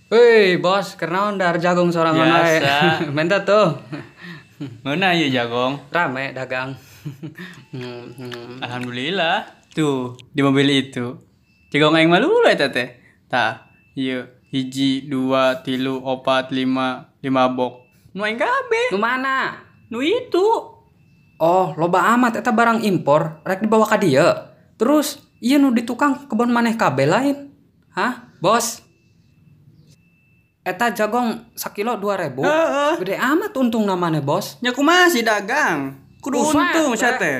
Hei bos, kunaon dahar jagung sorangan wae? Biasa. Menta tuh. Mana ieu jagong? Rame dagang. Alhamdulillah. Tuh, di mobil itu. Jagong aing mah lulu eta teh. Tah, ieu 1, 2, 3, 4, 5, 5 box. Nu aing kabeh. Nu mana? Nu itu. Oh, loba amat eta barang impor, rek dibawa ka dieu. Terus, ieu nu di tukang kebon maneh kabeh lain. Hah, bos? Eta jagong sakilo 2000. Heeh. Gede amat untung maneh, bos. Nya kumaha sih dagang? Kudu Buset, untung sia teh. teh.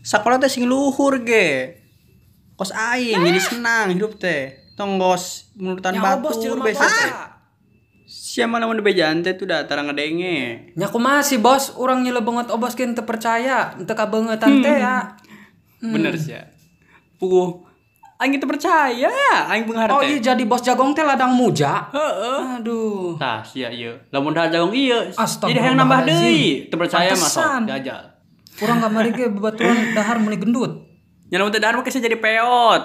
Sakola teh sing luhur ge. Kos aing jadi senang hidup teh. Tong kos menurutan Nya bos batur jelema besa bos. teh. Sia mah lamun dibejaan teh tuh da tara ngedenge. Nya kumaha sih, bos? Urang nyele beungeut obos ge teu percaya, teu kabeungeutan teh ya. Bener sia. Puguh aing teu percaya, aing beunghar Oh teh. iya jadi bos jagong teh ladang muja. Heeh. Aduh. Tah sia ieu. Lamun dahar jagong ieu, jadi hayang Astagfirullahaladzim. nambah deui. Teu percaya mah sok Pantesan. jajal. Urang kamari ge babaturan dahar meuni gendut. Nya lamun teu dahar mah jadi peot.